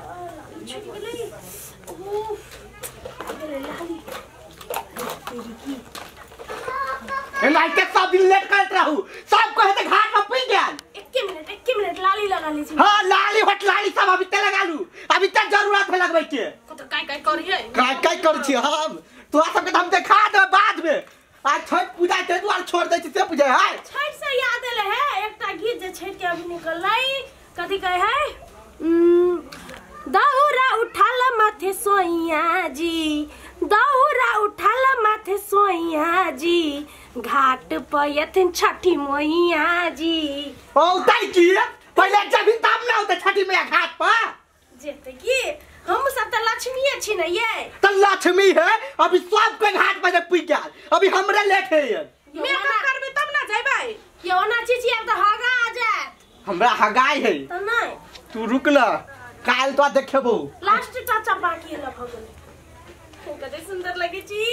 छूट गेलै। उफ गेलै लाली तेरी की एनाहिते सब दिन लेट करैत रहू, सब कहते घाट पर पी गेल। एक मिनट लाली लगा ली छी। हां लाली होट लाली सब अभी ते लगा लू, अभी तक जरूरत है लगबै के। कत काय काय करिए, काय काय कर छी हम तोरा सबके त हम देखा देब बाद में। आज छठ पूजा के दुआर छोड़ दै छी से पूजा है। छठ से याद एले है एकटा गीत जे छठ के अभी निकललै, कथि कहे है, दौरा उठाल माथे सोइया जी, दौरा उठाल माथे सोइया जी, घाट पर यथिन छठी मैया जी। औतै की पहिले जबी तब ना औतै छठी मैया घाट पर जेते की, हम सब त लक्ष्मीए छी न ये। त लक्ष्मी है अभी सब के घाट पर पी गेल, अभी हमरे लेट है। मेकअप करबे तब ना जइबै, ये ओना चीची आब त हगा आ जात। हमरा हगाई है त नै, तू रुक ल काल तो देखेबो। लास्ट चाचा बाकी है भ गेलै। कते सुंदर लगे छी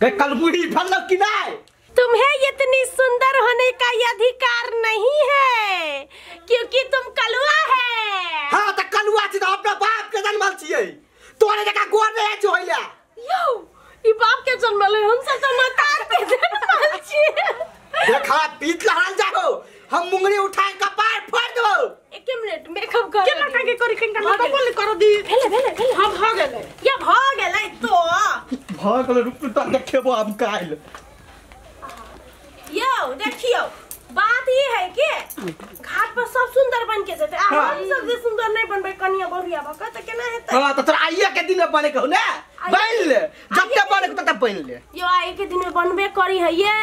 गे कलबुड़ी भल्लो कि नै। तुम्हें इतनी सुंदर होने का ये अधिकार नहीं है क्योंकि तुम कलुआ है। हां त कलुआ छी त अपना बाप के जन्मल छियै, तोरे जका गोर नै छै होइला। यो ई बाप के जन्मल है, हम सब त मतार के जन्मल छियै। देखा पीत लहल जाहो, हम मुंगरी उठाए कपार फोड़ देबो। एक मिनट मेकअप कर केना काके करी कंका ना बोल कर दी। भेले भेले भेले हां भ गेलै, ये भ गेलै तो भ गेलै। रुक त देखेबो हम काल। यो देखियो बात ये है कि घाट पर सब सुंदर बन के जेते, आ हम सब जे सुंदर नहीं बनबै कनिया बहुरिया भ के त केना हेतै। हां त तोरा आइए के दिन में बने के हो ने, बन ले जब तक बने के तब बन ले। यो आइ के दिन में बनबे करी है ये,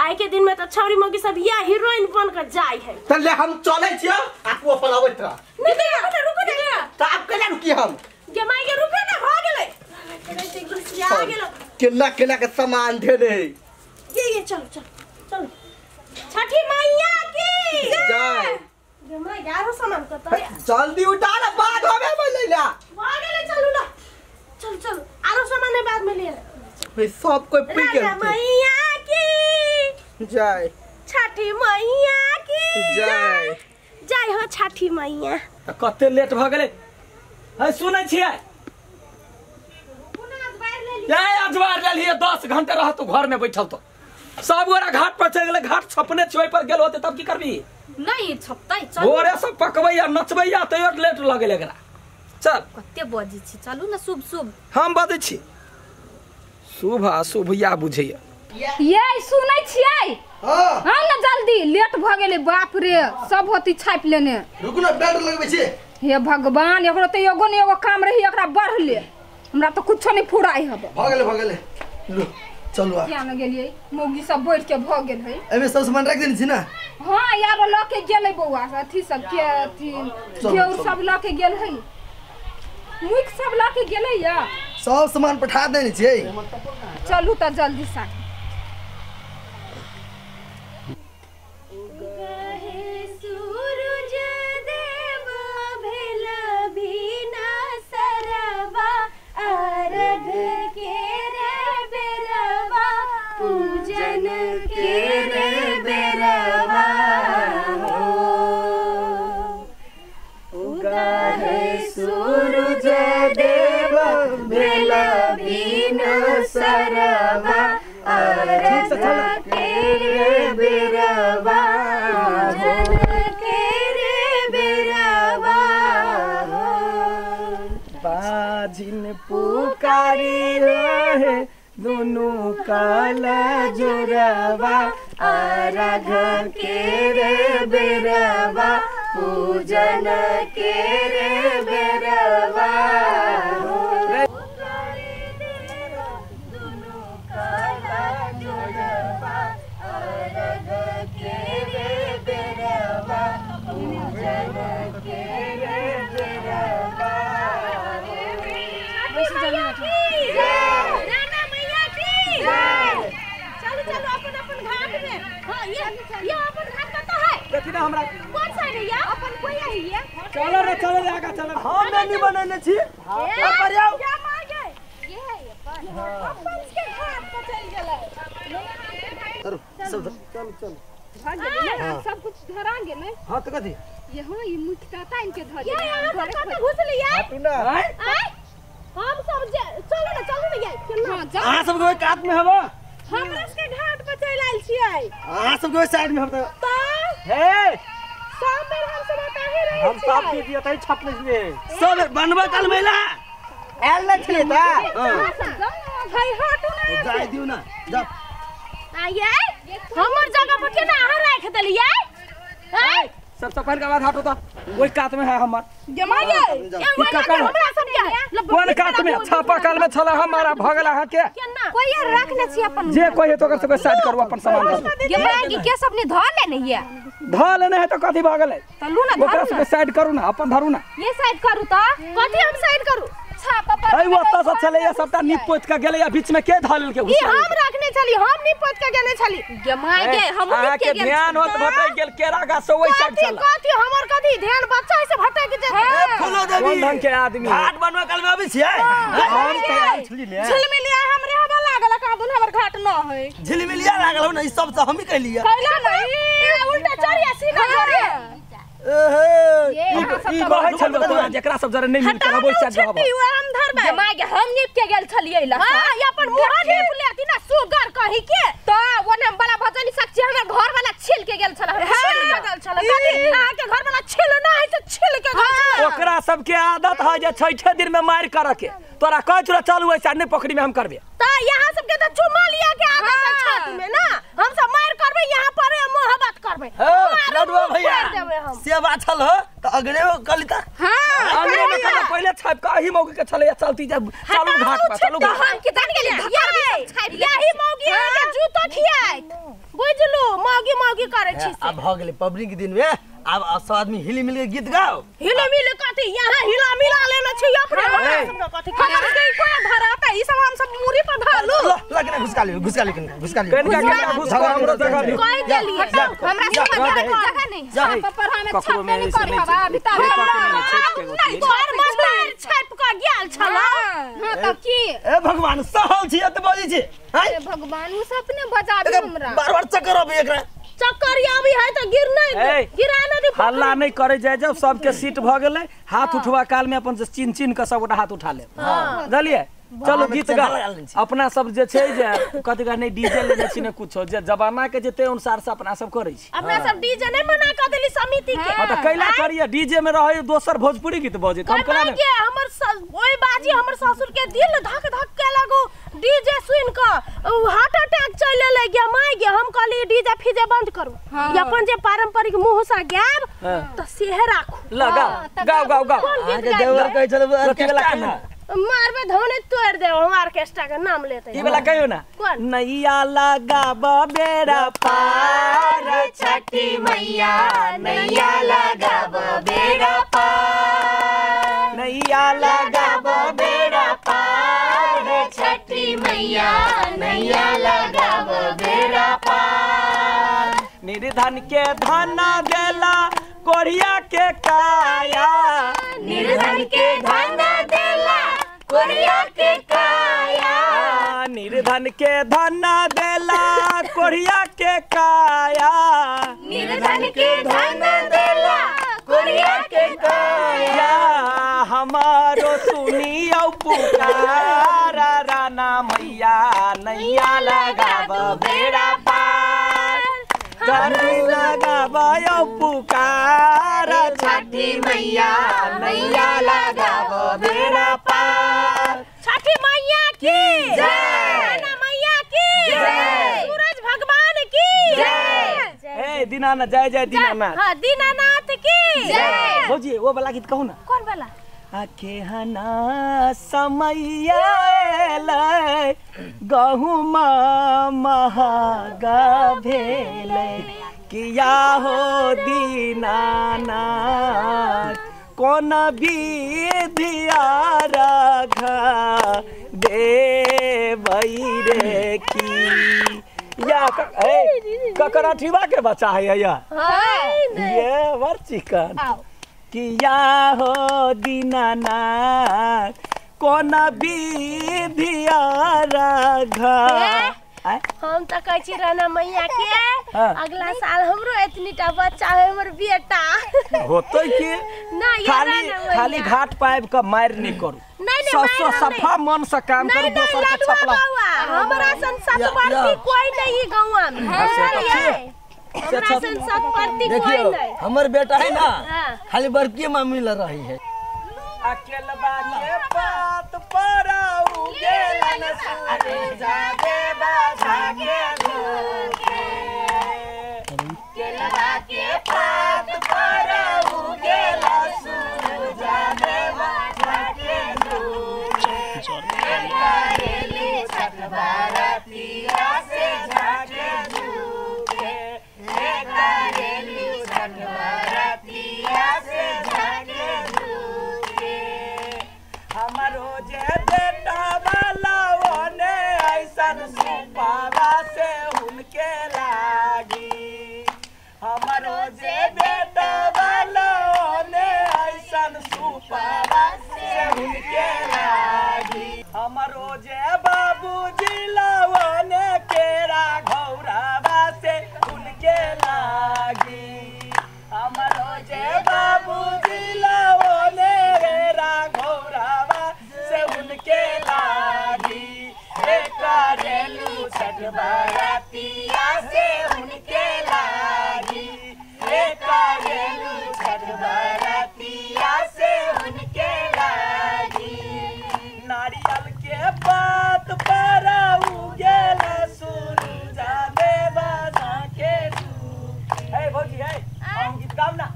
आइ के दिन में त छौरी मौगी सब या हीरोइन बन के जाय है। त ले हम चलै छियो, आ तू अपन अबैत रह। नहीं नहीं रुको ना, त आब केना रुकी हम गे माई के, रुके ना भ गेलै आ गेलो। केना केना के सामान धेने ये चलो चलो चलो छठी मैया की जय। गे माई यारो सामान कत जल्दी उठा ना, बाद होबे बोलैला भ गेलै। चलू ना चल चल आरो सामान है बाद में ले ले। सब कोई पी गेल। मैया की जय, छठी मैया की जय, जय हो छठी मैया। त कते लेट भ गेलै है सुनै छियै? ए अजवार लेलियै 10 घंटा रह तू घर में बैठल, तो सब गोरा घाट पर चल गेलै, घाट छपने छै पर गेल होते तब की करबी? नहीं छपतै चल भोरे सब पकबैया नचबैया तैयो लेट लगेले एकरा। चल कते बजै छी, चलू ना शुभ शुभ। हम बजै छी शुभ आ शुभया बुझैया। ये सुनै छियै? हां हां ना जल्दी लेट भ गेलै, बाप रे सब होती छाप लेने। रुकू ना बेल्ट लगबै छी। हे भगवान एकरो त एगो ने एगो काम रही एकरा बढ़ले, हमरा त कुछो नहीं फुराई हब। भ गेलै भ गेलै लो चलू आ। किया न गेलियै मौगी सब बैठ के भ गेल है। एमे सब सामान रख देने छी ना? हां यार ल के गेलै बौआ अथी सब के अथी घेउर सब ल के गेल है, मुख सब ल के गेलै या सब सामान पठा देने छियै। चलू त जल्दी सा। सूरज देव भेल बिना सरवा अर्घ के रे बेरवा, पूजन के रे बेरवा हो। उगहे सूरज देव भेल बिना सरवा अर्घ के रे बेरवा, पूजन के रे बेरवा हो। बाजिन पुकारी रहे दोनों काला जोरवा अर्घ के रे बेरवा, पूजन के रे बेरवा हो। चलो चलो अपन अपन घाट में। हां ये अपन घाट कत है? देखी ना हमरा कौन साइड है ये? अपन कोई है ये? चलो रे चलो रे आगा चलो। हम नहीं बनैले छी पर आओ। क्या मार गए ये है अपन अपन के घाट पर चल गेलै। चलो सब चल चल भाग गेलै ना, सब कुछ धरा गेलै। हां त कथि ये हो ई मुखता ताइन के धर ये यहाँ कत घुसली यार हटू ना आय हम सब चलू ना चलू ना यार केना अहाँ सब के कात में हबो हमरा के घाट पर चल आइल छियै अहाँ सब के साइड में हम त त हे सब बेर हम सब ओतहि रहै हम सब चीज एतै छपले छियै सब बनबा काल महिला आयल नै छलै त भाई हटू ना जाय दिउ ना जा आये हमर जगह पर केना अहाँ राख देलियै आय सब सफर के बाद हटो त ओइ कात में है हमर जमा गे हमरा सब के कोन कात में छापा काल में छला हमारा भगल अहाँ के केना कोई यार रखने छी अपन जे कोई है तो ओकर सबके साइड करू अपन सामान धरू ये मांगी के सब ने धर लेने ये धर लेने है तो कथी भगल है त लू ना ओकरा धरू सबके साइड करू ना अपन धरू ना ये साइड करू त कथी हम साइड करू छापा पर ऐ ओतऽ से छलै या सबटा नीप पोति के गेलै या बीच में के धऽ लेलकै ई हम रखने छली हम नीप पोत के गेने छली गे माय गे हम अहाँ के के गेल ध्यान होत भटक गेल केरा गाछ से ओइ साइड कथी छला कथी हमर कथी ध्यान बच्चा से भटक जेतै फूलो देवी कोन ढंग के आदमी है? घाट बनबा काल में अबै छियै हम त आयल छली ले झिलमिलिया हमरे हवा लागल का दुन हमर घाट न है झिलमिलिया लागल हो ना ई सब त हमही कहलियै कैला नहीं ए उल्टा चढ़िया सीधा घरे एहे ये अहाँ सब ई त कहै छल तोरा जेकरा सब जरे नहीं मिल के ओइ साइड रहब छुट्टी हुआ हम धरबै गे माय गे हम नीप के गेल छलियै ला हां ई अपन मुंह नीप लेती ना सुगर कही के त ओने बड़ा भजनी साक्षी हमर घर वाला छिल के गेल छल हम छिल के गेल छल कथी अहाँ के घर वाला छिल ना है से छिल के गेल छल ओकरा सबके आदत है जे छठे दिन में मार कर के तोरा कहै छौ चल ओइ साइड नहीं पोखरी में हम करबे त यहाँ सब के त चुमा लिया के आदत है छठ में ना हम सब मार करबे यहाँ पर मोहब्बत करबे लडुआ भैया मार देबै हम सेवा छल हो त अगरे कलिता हां अंगने में कना पहिले छाप के अही मौके के छलै चलती जा चालू घाट पर चालू त घाट हम के जान गेली धक्का भी सब छापि यही मौगी अहाँ के जूतो खियाइत बुझलू मौगी मौगी करै छी से आब भ गेलै पबनी के दिन में आब सब आदमी हिली मिल के गीत गाओ हिला मिल कथी यहाँ हिला मिला लेने छी अपने हमरा ए। सब के कथी हमर के कोई धराता ई सब हम सब मुरी पर धालू ल लगना घुसका लियो घुसका लियो कनिका, घुसका लियो कनिका कनिका घुसका हमरो जगह दियौ। कहि देलियै हमरा सब जगह नहीं जा। छापा पर हमें ककरो छापे में नहीं ऐसे करी नहीं हवा छै। अभी त एक ककरो में छापि के नहीं तोहर मस्तार छापि के गेल छल हां तब की ए भगवान सहल छी एत बजै छी हैं हे भगवान उ सब अपने बजाबी हमरा बार बार चक्कर अबै एकरा चक्कर आबी है त गिर नहीं ए, गिरा नहीं दी हल्ला नहीं करे जाय जब सबके सीट भ गेलै हाथ उठवा काल में अपन चिन्ह चिन्ह के सब गोटा हाथ उठा ले बुझलियै चलो गीत चंदा गा लगा लेने छी। अपना सब जे छै जे कथी कहै नहीं डीजे लेने छी ने कुछो जे जमाना के जे अनुसार से अपना सब करै छी अपना सब डीजे नहीं मना कर देली समिति के हां त कैला करिए डीजे में रहै दोसर भोजपुरी गीत बजे कम करा के हमर ओइ बाजी हमर ससुर के दिल धक धक के लगू डीजे सुन के हार्ट अटैक चले ले गया my गे हम कहली डीजे फीजे बंद करू ये अपन जे पारंपरिक मुंह से गायब त सेहे राखू ल गाओ गाओ गाओ गाओ कोन गीत अहाँके देवर गायब कहै छल कथी वाला ऑर्केस्ट्रा कहना? मारबे धौने तोड़ देब हम ऑर्केस्ट्रा के नाम लेते ई वाला कहियो ना कोन? नैया लगाब बेड़ा पार छठी मैया नैया लगाब बेड़ा पार नैया लगाब बेड़ा पार छठी मैया नैया लगाब बेड़ा पार निर्धन के धन देला कोढ़िया के काया निर्धन के धन देला कोरिया के काया निर्धन के धन देला कोढ़िया के काया निर्धन के धन देला कोरिया के काया हमारो सुनियो पुकारा राना मैया नैया लगाब बेड़ा पार धनु लगाब पुकारा छठी मैया नैया लगाब बेड़ा पार छठी मैया की जय राना मैया की जय सूरज भगवान की जय ए दीनानाथ जय जय दीनानाथ हाँ दीनानाथ की जय भौजी वो वाला गीत कहू ना कौन वाला आखे हना समैया एलै गहुमा महागा भेलै किया हो दीनानाथ कोन विधिया राघा देबै रे की या ककराठीवा के बच्चा है या ये वर चिकन किया हो दीनानाथ कोन विधिया राघा आय हम त कहै छी राना मैया के अगला साल हमरो एतनीटा बच्चा है हमर बेटा होतै की ना ये खाली खाली घाट पाइब के मार नहीं करू। नहीं नहीं सफा मन से काम करू दोसर के छपला। हमरा सन सतवर्ती कोई नहीं गांव में। हमरा सन सतवर्ती कोई नहीं। हमर बेटा है ना खाली बड़की मामी ल रही है। अकेलबा के बात पर उगेलन सारे जागे बाजा के झूके। अकेलबा के बात पर उगेला सूरज जागे बाजा के झूके। करेली छठ बारतिया से जाके झूके। करेली छठ बारतिया से जाके झूके। हमरो जे बेटा वाला ओने ऐसन सुपावा से उनके लागी। हमरो जे बेटा वाला ओने ऐसन सुपावा से उनके लागी। हमरो जे बाबूजी लवने केरा घौरावा से उनके लागी। हमरो जे बाबूजी लवने केरा घौरावा से उनके लागी। करेलू छठ बारतिया से उनके लागी। करेलू छठ बारतिया से उनके लागी। नारियल के पात पर उगेला सूरज देवा के हे भौजी हे हम गीत गाउ ना।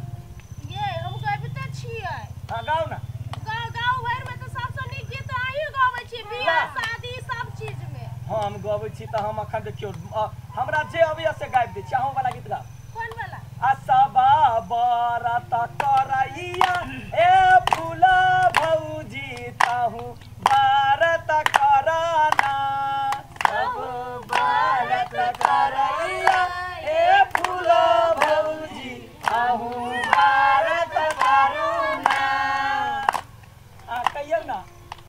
ये हम गाबिते छियै। हां गाउ ना। गाँव गाँव भरि में त सबसे नीक गीत अहीं गाबै छी बियाह शादी सब चीज में। हम गाबै छी त हम अखन देखियौ हमरा जे अबैया से गाबि दै छी। अहूँ वाला गीत गाउ। कोन वाला? असबा बरत करैया ए फूला